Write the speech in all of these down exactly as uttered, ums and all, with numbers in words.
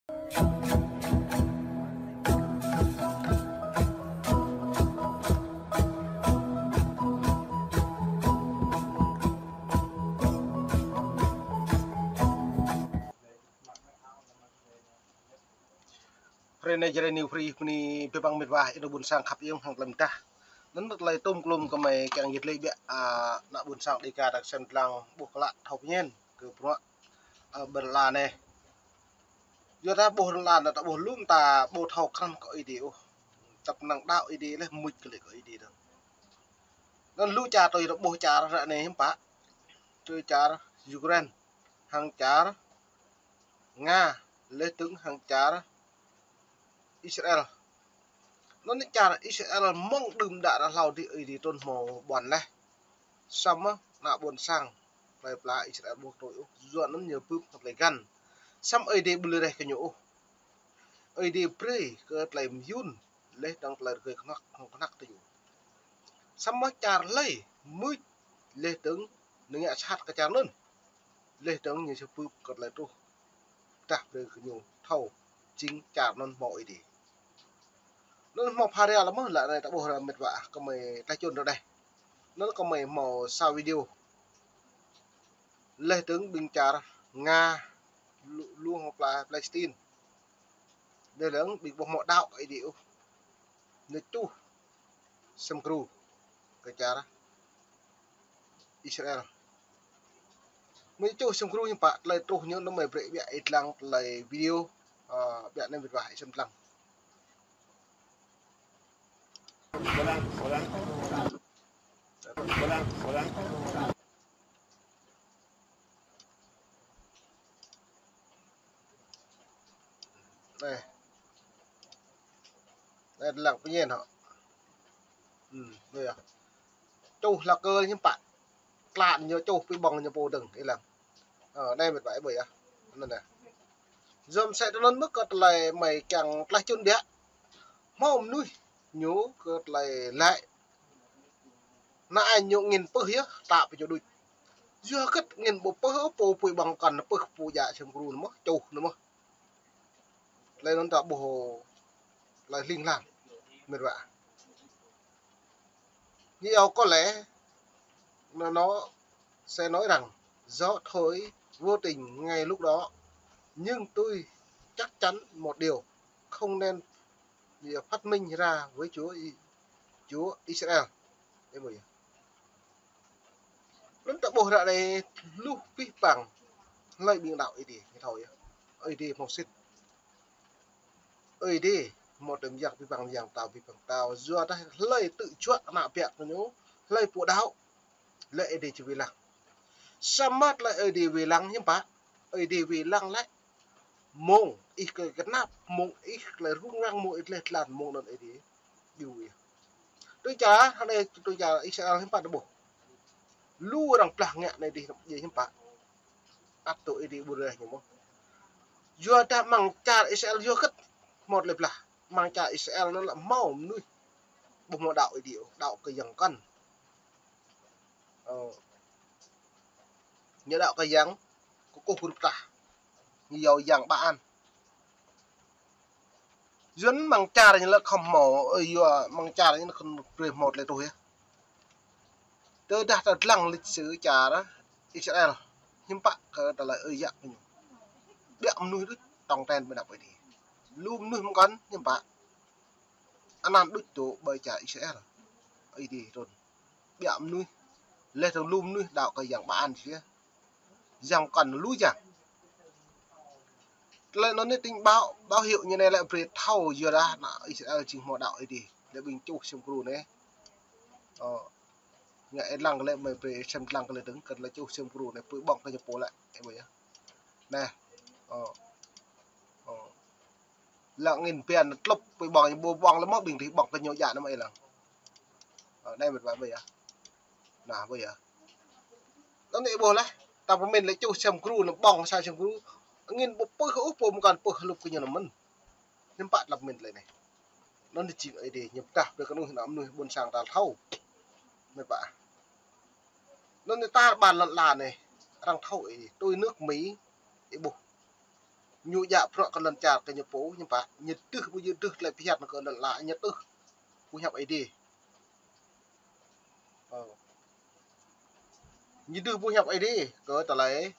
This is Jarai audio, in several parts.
Hrơi anai Jrai New Free bơni abih bang met wa ih nao ƀuôn sang khăp iâu hăng tơlơi mơdah. Anŭn tơlơi tôm klôm kơmơi kiăng yit lĕ biă, a, ană ƀuôn sang Dêga ta sem lăng ƀuh klă thâo pơñen kơ bruă, a, ƀơi lŏn anai. Yua ta ƀuh lŏn anai ta ƀuh lŏm ta ƀu thâo krăn kơ Ơi Adai ôh. Tăp năng đaŏ Ơi Adai lĕ mŭt kơ lĕ kơ Ơi Adai dơ̆ng. Anŭn lu čar tui ta ƀuh čar ră anai hiư̆m pă. Tui čar Ukraine, hăng čar Nga, lĕ tơ̆ng hăng čar Israel. Anŭn čar Israel mơ̆ng đưm đă ră hlâo dih Ơi Adai trŭn hmâo ƀuăn laih. Samơ̆ ană ƀuôn sang plơi pla Israel ƀu tui ôh, yua anŭn ñu bưp hăng tơlơi găn. Samơ̆ Ơi Adai ƀu lui reh kơ ñu ôh. Ơi Adai brơi kơ tơlơi mơyŭn, laih dơ̆ng tơlơi rơgơi kơnăk, kơnăk tơ ñu. Samơ̆ čar hlơi mŭt laih dơ̆ng ñu ngă sat kơ čar anŭn. Laih dơ̆ng ñu či bưp kơ tơlơi truh. Tah brơi kơ ñu thâo jing čar anŭn hmâo Ơi Adai. Anŭn hmâo pha ria lăm mơ̆ lă anai ta ƀuh ră met wa kơmơi ta čun ră anai. Anŭn kơmơi hmâo sa video. Laih dơ̆ng ƀing čar Nga lu, lu hăng pla Palestine. Laih dơ̆ng ƀing ƀu hmâo đaŏ kơ Ơi Adai ôh. Ñu čuh sem gru kơ čar Israel. Mơ̆ čuh sem gru ñu pă tơlơi truh ñu anŭn mơi brơi biă ih lăng tơlơi video, a, biă anai met wa ih sem lăng. Anai. Anai lăng pơñen hŏ. Ư, anai yơh. Čuh la kơ hiư̆m pă. Tlă ñu čuh pui ƀơ̆ng ñu pô dơ̆ng, ih lăng. Ơ, anai met wa ih ƀuh yơh. Anŭn anai. Yom sĕ tơ anŭn mơ̆ kơ tơlơi mơi kiăng tlaih čun biă. Hmâo mơnuih ñu kơ tơlơi laĭ. Anai ñu angin pưh yơh, tlă pơ ñu đôč. Yua hơget angin ƀu pưh ôh, pô pui ƀơ̆ng kăn pưh pô djă sem gru anŭn mơ̆, čuh anŭn mơ̆. Tơlơi anŭn ta ƀuh tơlơi hling hlang, met wa. Như ông có lẽ nó, nó sẽ nói rằng gió thổi vô tình ngay lúc đó, nhưng tôi chắc chắn một điều, không nên phát minh ra với Chúa, Chúa Israel. Ih ƀuh yơh. Anŭn ta ƀuh ră anai lu abih bang hlơi ƀing đaŏ Ơi Adai, ñu thâo yơh. Ơi Adai hmâo sĭt. Ơi Adai hmâo tơlơi mơyang abih bang mơyang, pơtao abih bang pơtao. Yua dah hlơi tŭ juă ană biă kơ ñu, hlơi pô đaŏ, lĕ Ơi Adai či wai lăng. Samơ̆ tơlơi Ơi Adai wai lăng hiư̆m pă. Ơi Adai wai lăng lĕ mông ih kơ kơnap, mông ih tơlơi rŭng răng, mông ih tơlơi tlan, mông anŭn Ơi Adai ƀu wai. Tui čar, hăng anai tui čar Israel hiư̆m pă ta ƀuh. Lu arăng blah ngă anai dih, dih hiư̆m pă. Ăt tŭ Ơi Adai ƀu reh ñu mơ̆. Yua dah amăng čar Israel yua hơget hmâo tơlơi blah. Amăng čar Israel anŭn lĕ hmâo mơnuih ƀu hmâo đaŏ Ơi Adai ôh, đaŏ kơ yang kăn. Ơ. Ñu đaŏ kơ yang kơkuh kơkuh pơtah. Ñu iâu yang Baal. Yua anŭn amăng čar ñu lĕ khŏm hmâo, ơ, yua amăng čar ñu khŏm brơi hmâo tơlơi truh yơh. Tơdah ta lăng lịch sử čar Israel, hiư̆m pă kơ tơlơi ơi yă kơ ñu. Biă mơnuih đôč tong ten ƀơi anăp Ơi Adai. Lu mơnuih mơkăn hiư̆m pă. Anăn đôč tŭ ƀơi čar Israel. Ơi Adai trŭn. Biă mơnuih. Laih dơ̆ng lu mơnuih đaŏ kơ yang Baal sĭt yơh. Yang kăn lu yang. Tơlơi anŭn anai tình báo, báo hiệu ñu anai lĕ brơi thâo yua dah ană Israel jing hmâo đaŏ Ơi Adai. Lĕ ƀing čuh sem gru anai. Ơ. Ngă ih lăng kơ lĕ mơi brơi sem lăng kơ lĕ dơ̆ng, kơ lĕ čuh sem gru anai, pui ƀơ̆ng kơ ñu pô lĕ. Ih ƀuh yơh. Anai. Ơ. Ơ. Lăng angin biăn tlŭp pui ƀơ̆ng, ƀu ƀơ̆ng lĕ mơ̆ ƀing dih ƀơ̆ng kơ ñu djă anŭn mơ̆ ih lăng. Ơ, anai met wa ƀuh yơh. Anai ƀuh yơh. Anŭn ih ƀuh laih, ta pơmĭn lĕ čuh sem gru anŭn ƀơ̆ng sa sem gru. Angin ƀu pưh ôh, pô mơkăn pưh hlup kơ ñu anŭn mơ̆n. Hiư̆m pă ta pơmĭn tơlơi anai. Anŭn jing Ơi Adai ñu pơdah brơi kơ mơnuih, ană mơnuih ƀuôn sang ta thâo. Met wa. Anŭn ta ƀar lŏn ala anai. Arăng thâo ih, tui nước Mỹ, ih ƀuh. Ñu djă bruă kơ lŏn čar kơ ñu pô, hiư̆m pă, ñu tưh ƀu djơ̆ tưh tơlơi phiăn kơ lŏn ala, ñu tưh ƀu hiăp Ơi Adai. Ơ. Ñu tưh ƀu hiăp Ơi Adai, kơ tơlơi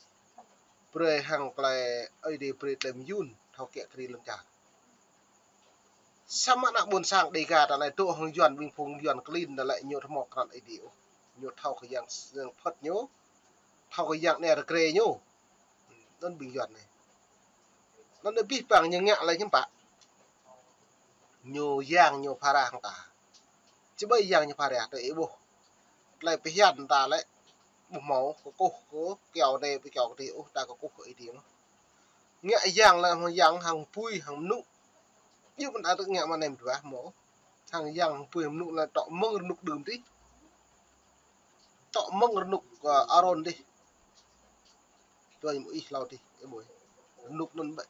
brơi hăng tơlơi Ơi Adai brơi tơlơi mơyŭn, thâo kiă kriê lŏn čar. Samơ̆ ană ƀôn sang Dega ta anai dŏ hăng Yuan, ƀing phung Yuan klin ta lĕ ñu ƀu hmâo krăn Ơi Adai ôh. Ñu thâo kơ yang, yang phŏt ñu, thâo kơ yang anai rơgrê ñu. Anŭn ƀing Yuan anai. Anŭn anai abih bang ñu ngă lĕ hiư̆m pă. Ñu yang ñu phara hăng ta. Či ƀai yang ñu phara tơ ih ƀuh. Tơlơi phiăn ta lĕ ƀu hmâo kơkuh kơ kyâo anai, ƀu kyâo kơ tih ôh, ta kơkuh kơ Ơi Adai mơ̆n. Ngă yang lĕ hăng yang hăng apui hăng mơnŭ. Yua mơ̆n ta tŭ ngă mơ̆n anai mơ̆n ƀu hmâo. Hăng yang hăng apui hăng mơnŭ lĕ tŏ mơ̆ng rơnŭk đưm tih. Tŏ mơ̆ng rơnŭk, ơ, Arôn tih. Tui mơ̆ ih hlâo tih, ih ƀuh. Rơnŭk anŭn ƀĕ.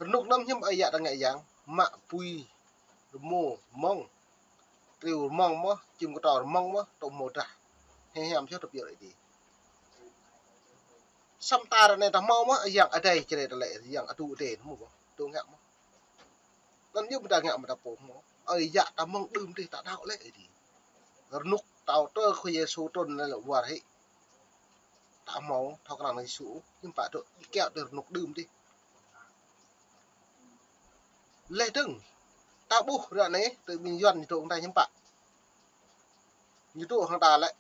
Rơnŭk anŭn hiư̆m ơi yă ta ngă yang, mă apui, rơmô, rơmŏng. Triu rơmŏng mơ̆n, čim kơtâo rơmŏng mơ̆n, tŏ hmâo drah. Hiam hiam čŏh tơbiă Ơi Adai. Samơ̆ ta ră anai ta hmâo mơ̆n, yang adai čơrĕ ta lĕ, yang adŭ adai, hmâo mơ̆n, tŭ ngă mơ̆n. Anŭn yua mơ̆n ta ngă mơ̆n ta pô hmâo. Ơi yă ta mơ̆ng đưm tih ta đaŏ lĕ Ơi Adai. Rơnŭk tao tơ Khua Yêsu trŭn lĕ lĕ war hĭ. Ta hmâo thâo krăn Yêsu, hiư̆m pă dŏ kiaŏ tơ rơnŭk đưm tih. Laih dơ̆ng, ta ƀuh ră anai, tơ ƀing Yuan ñu dŏ hăng ta hiư̆m pă. Ñu dŏ hăng ta lĕ,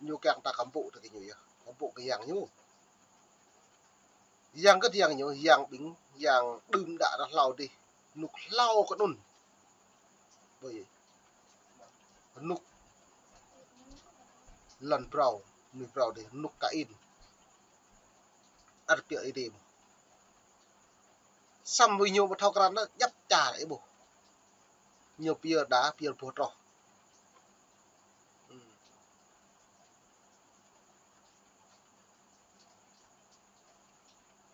ñu kiăng ta kơmpŭ tơ kơ ñu yơh, kơmpŭ kơ yang ñu. Yang kơ yang ñu, yang ƀing, yang đưm đă ta hlâo dih, rơnŭk hlâo kơ anŭn. Ƀơi rơnŭk lŏn phrâo, mơnuih phrâo dih, rơnŭk Kain. Ăt tơbiă Ơi Adai mơ̆n. Samơ̆ ƀing ñu ƀu thâo krăn djăp čar ih ƀuh. Ñu pơyơr đa, pơyơr boh troh. Hmm.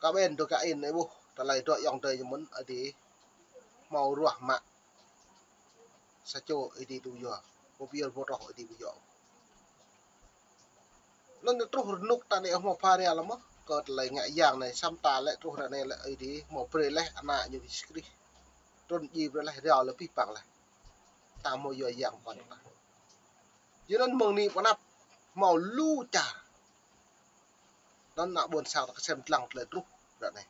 Kơ ƀing dŏ Kain ih ƀuh, tơlơi dŏ ayŏng adơi ñu mơ̆n, Ơi Adai hmâo ruah mă. Sa čô Ơi Adai tŭ yua, pơyơr boh troh Ơi Adai ƀu yua. Anŭn truh rơnŭk ta anai hmâo phara lĕ mơ̆n, kơ tơlơi ngă yang anai samơ̆ ta lĕ truh ră anai lĕ Ơi Adai hmâo brơi laih ană ñu Yêsu Krist. Trŭn djai brơi laih rao lĕ abih bang laih. Ta hmâo yua yang pơkŏn ta. Yua anŭn mơ̆ng anai pơ anăp hmâo lu čar. Anŭn ană ƀôn sang ta kơsem dlăng tơlơi truh ră anai.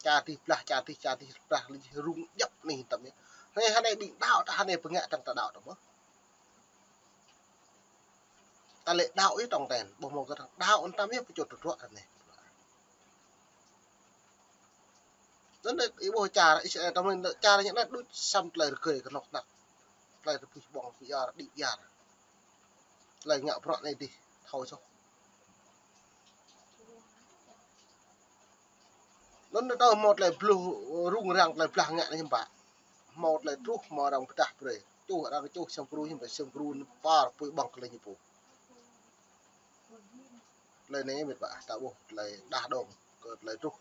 Čar dih blah, čar dih, čar dih blah, lĕ rŭng djăp anai hitam yơh. Anai, anai ƀing đaŏ ta anai pơngă tăng ta đaŏ ta mơ̆n. Ta lĕ đaŏ yơh tŏng ten, ƀu hmâo kơ tăng đaŏ anŭn tam yơh pơčut tơdruă anai. Anŭn ih ƀuh čar Israel, tơmơi čar ñu anai đôč sam tơlơi rơgơi kơnŏk kơnăk. Tơlơi rơbuih ƀơ̆ng pơyơr, đĭ pơyơr. Tơlơi ngă bruă anai dih, thâo soh. Anŭn ta hmâo tơlơi bluh rŭng răng tơlơi blah ngă anai hiư̆m pă. Hmâo tơlơi truh, hmâo arăng pơdah brơi. Čuh arăng čuh Sơm Gru hiư̆m pă Sơm Gru anŭn pơr apui ƀơ̆ng kơ tơlơi ñu pô. Tơlơi anai mĕt wa, ta ƀuh tơlơi đah đong kơ tơlơi truh.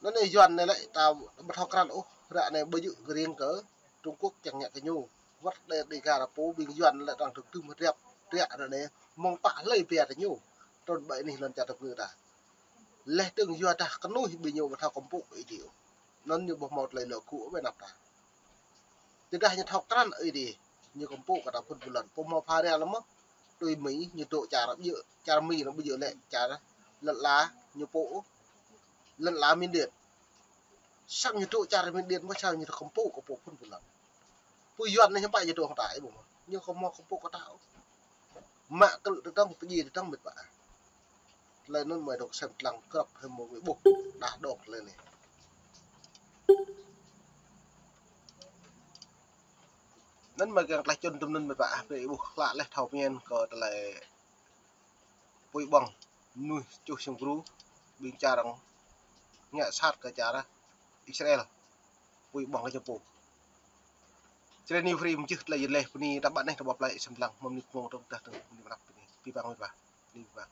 Anŭn anai Yuan anai lĕ ta ƀu thâo krăn ôh, ră anai ƀu djơ̆ kơ riêng kơ Trung Quốc kiăng ngă kơ ñu. Wơ̆t đe Dega ta pô ƀing Yuan lĕ arăng dŏ tơm hơdrăp, ră anai mơ̆ng pă hlơi pia tơ ñu. Trŭn ƀơi anih lŏn čar tơpơ̆ng ta. Laih dơ̆ng yua dah kơnuih ƀing ñu ƀu thâo kơmpŭ Ơi Adai ôh. Anŭn ñu ƀu hmâo tơlơi lŏ gŭ ƀơi anăp ta. Tơdah ñu thâo krăn Ơi Adai, ñu kơmpŭ kơ ta phun ƀu lŏn. Pô hmâo phara lĕ mơ̆n, tui Mi, ñu dŏ čar ƀu djơ̆, čar Mi anŭn ƀu djơ̆ lĕ čar lŏn ala ñu pô, lŏn ala Miên Điên. Samơ̆ ñu dŏ čar Miên Điên mơ̆n, samơ̆ ñu kơmpŭ kơ pô phun ƀu lŏn. Pô Yuan anai hiư̆m pă ñu dŏ hăng ta ih ƀuh mơ̆n. Ñu kơ hmâo kơmpŭ kơ ta ôh. Mă krư̆ tơdơ̆ng, pơdjai tơdơ̆ng mĕt wa. Tơlơi anŭn mơi dŏ sem dlăng krăp hơmâo mơi ƀuh đah đong tơlơi anai. Anŭn mơi kiăng tlaih čun tơm anŭn mĕt wa, brơi ih ƀuh klă laih thâo pơmĭn kơ tơlơi apui ƀơ̆ng mơnuih čuh Sơm Gru, ƀing čar arăng ngă sat kơ čar Israel, apui ƀơ̆ng kơ ñu pô. Čơrĕ New Free mơjưh tơlơi yơh laih bơni ta ƀă anai ta ƀuh plơi sem dlăng mơ̆ng mơnuih mơ̆ng tơ̆ng tơ̆ng bơni mơnăp bơni. Abih bang mĕt wa. Bơni abih bang.